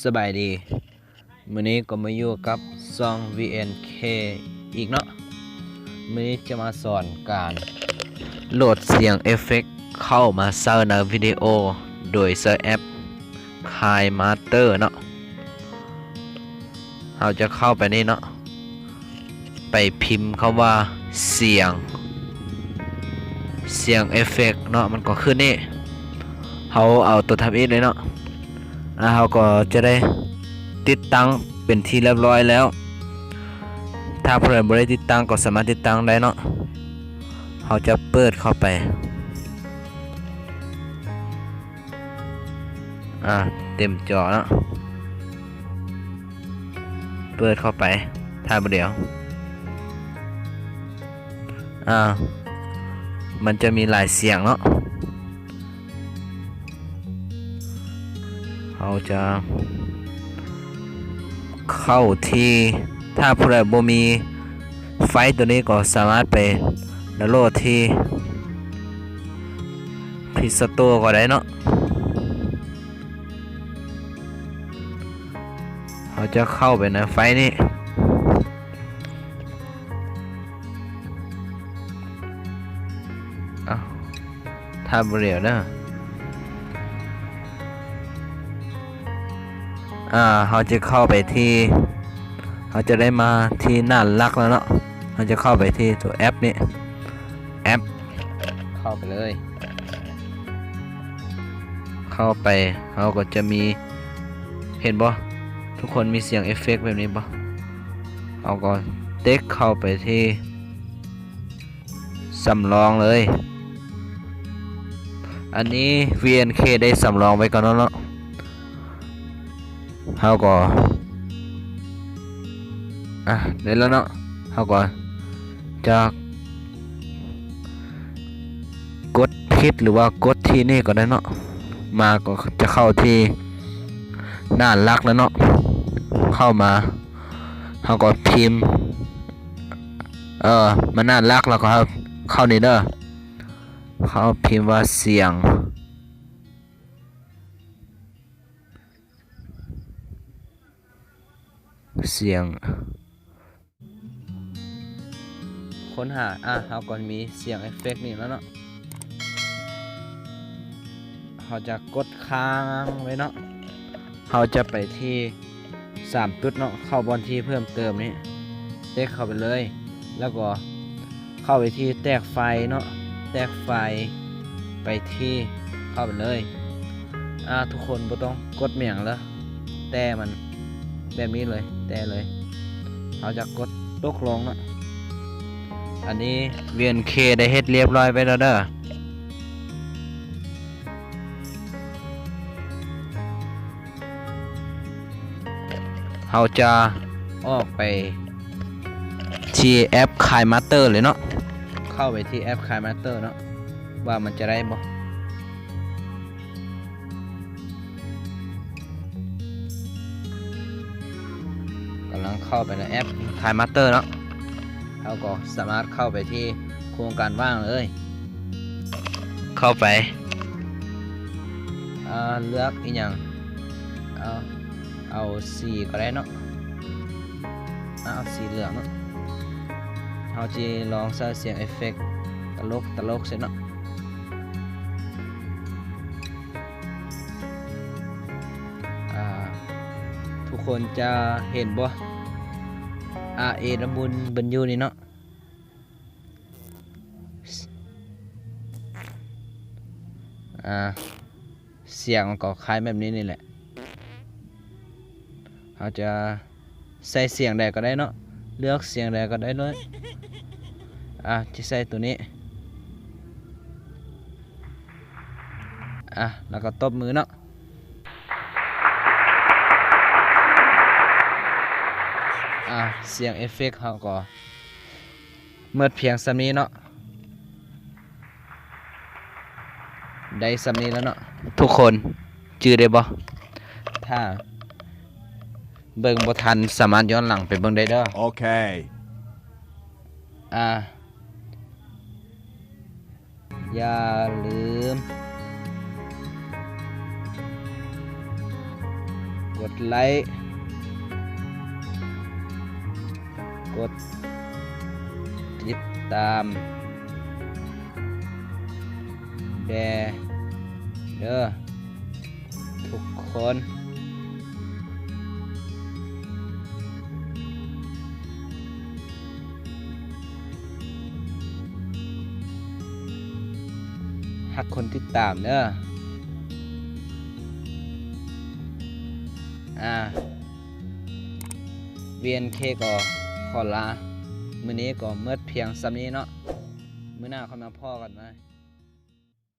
ສະບາຍດີ ມື້ນີ້ກໍມາຢູ່ກັບຊ່ອງ ວີເອັນເຄ ອີກເນາະ. ມື້ນີ້ຈະມາສອນການໂຫຼດສຽງເອຟເຟັກເຂົ້າມາໃສ່ໃນວິດີໂອ ໂດຍໃຊ້ແອັບ ຄາຍມາສເຕີເນາະ. ເຮົາຈະເຂົ້າໄປນີ້ເນາະ ໄປພິມຄຳວ່າສຽງ ສຽງເອຟເຟັກເນາະ ມັນກໍຂຶ້ນນີ້. ເຮົາເອົາຕົວທຳອິດເລີຍເນາະ ອາ ເຮົາກໍຈະໄດ້ຕິດຕັ້ງເປັນທີ່ລຽບຮ້ອຍແລ້ວ. ຖ້າຜູ້ໃດບໍ່ໄດ້ຕິດຕັ້ງກໍສາມາດຕິດຕັ້ງໄດ້ເນາະ. ເຮົາຈະເປີດເຂົ້າໄປ ອາ ເຕັມຈໍເນາະ ເປີດເຂົ້າໄປ ຖ້າບໍ່ດຽວ ອາ ມັນຈະມີຫຼາຍສຽງເນາະ. ເຮົາຈະເຂົ້າທີ່ ຖ້າຜູ້ໃດບໍ່ມີໄຟລ໌ໂຕນີ້ ກໍສາມາດໄປດາວໂຫຼດທີ່ Play Store ກໍໄດ້ເນາະ. ເຮົາຈະເຂົ້າໄປໃນໄຟລ໌ນີ້ ເອົ້າ ຖ້າບໍ່ດຽວເດີ. ອາ ເຮົາຈະເຂົ້າໄປທີ່ ເຮົາຈະໄດ້ມາທີ່ໜ້າຫຼັກແລ້ວເນາະ. ເຮົາຈະເຂົ້າໄປທີ່ຕົວແອັບນີ້ ແອັບ ເຂົ້າໄປເລີຍ. ເຂົ້າໄປ ເຮົາກໍຈະມີ ເຫັນບໍ່ ທຸກຄົນ ມີສຽງເອຟເຟັກແບບນີ້ບໍ່? ເຮົາກໍເຕັກເຂົ້າໄປທີ່ສຳລອງເລີຍ. ອັນນີ້ ວີເອັນເຄ ໄດ້ສຳລອງໄວ້ກ່ອນແລ້ວເນາະ. ເຮົາກໍ ອາ ໄດ້ແລ້ວເນາະ. ເຮົາກໍຈະກົດຜິດ ຫຼືວ່າກົດທີ່ນີ້ກໍໄດ້ເນາະ. ມາກໍຈະເຂົ້າທີ່ໜ້າຫຼັກແລ້ວເນາະ. ເຂົ້າມາ ເຮົາກໍພິມ ເອີ ມາໜ້າຫຼັກ ແລ້ວກໍເຂົ້ານີ້ເດີ. ເຮົາພິມວ່າສຽງ ສຽງ ຄົ້ນຫາ ອາ ເຮົາກໍມີສຽງເອຟເຟັກນີ້ແລ້ວເນາະ. ເຮົາຈະກົດຄ້າງໄວ້ເນາະ. ເຮົາຈະໄປທີ່ສາມຈຸດເນາະ ເຂົ້າບ່ອນທີ່ເພີ່ມເຕີມນີ້ ເຕັກເຂົ້າໄປເລີຍ ແລ້ວກໍເຂົ້າໄປທີ່ແຕກໄຟລ໌ເນາະ ແຕກໄຟລ໌ໄປທີ່ ເຂົ້າໄປເລີຍ. ອາ ທຸກຄົນບໍ່ຕ້ອງກົດແມ່ນຫຍັງເລີຍ ແຕະມັນແບບນີ້ເລີຍ ແຕະເລີຍ. ເຮົາຈະກົດຕົກລົງເນາະ. ອັນນີ້ ວີເອັນເຄ ໄດ້ເຮັດລຽບຮ້ອຍໄວ້ແລ້ວເດີ. ເຮົາຈະອອກໄປທີ່ແອັບ ຄາຍມາສເຕີ ເລີຍເນາະ. ເຂົ້າໄປທີ່ແອັບ ຄາຍມາສເຕີ ເນາະ ວ່າມັນຈະໄດ້ບໍ່. ກຳລັງເຂົ້າໄປໃນແອັບ ຄາຍມາສເຕີ ເນາະ. ເຮົາກໍສາມາດເຂົ້າໄປທີ່ໂຄງການວ່າງເລີຍ. ເຂົ້າໄປ ອາ ເລືອກອີ່ຫຍັງ ເອົາ ເອົາສີກໍໄດ້ເນາະ. ອາ ເອົາສີເຫຼືອງເນາະ. ເຮົາຊິລອງໃສ່ສຽງເອຟເຟັກຕະຫຼົກຕະຫຼົກໃສ່ເນາະ. ອາ ທຸກຄົນຈະເຫັນບໍ່ ອາ ເອດັບເບິນຢູ ນີ້ເນາະ. ອາ ສຽງມັນກໍຄ້າຍແບບນີ້ນີ້ແຫຼະ. ເຮົາຈະໃສ່ສຽງໃດກໍໄດ້ເນາະ ເລືອກສຽງໃດກໍໄດ້ເລີຍ. ອາ ຈະໃສ່ໂຕນີ້ ອາ ແລ້ວກໍຕົບມືເນາະ. ອາ ສຽງເອຟເຟັກເຮົາກໍໝົດພຽງສ່ຳນີ້ເນາະ. ໄດ້ສ່ຳນີ້ແລ້ວເນາະ ທຸກຄົນຈື່ໄດ້ບໍ່? ຖ້າເບິ່ງບໍ່ທັນ ສາມາດຍ້ອນຫຼັງໄປເບິ່ງໄດ້ເດີ. ໂອເຄ ອາ ຢ່າລືມ ກົດໄລ ກົດຕິດຕາມແດ່ເດີທຸກຄົນ. ຮັກຄົນຕິດຕາມເດີ. ອ່າ ວີເອັນເຄ ກໍຂໍລາ ມື້ນີ້ກໍໝົດພຽງສ່ຳນີ້ເນາະ. ມື້ໜ້າຄ່ອຍມາພໍ້ກັນໃໝ່.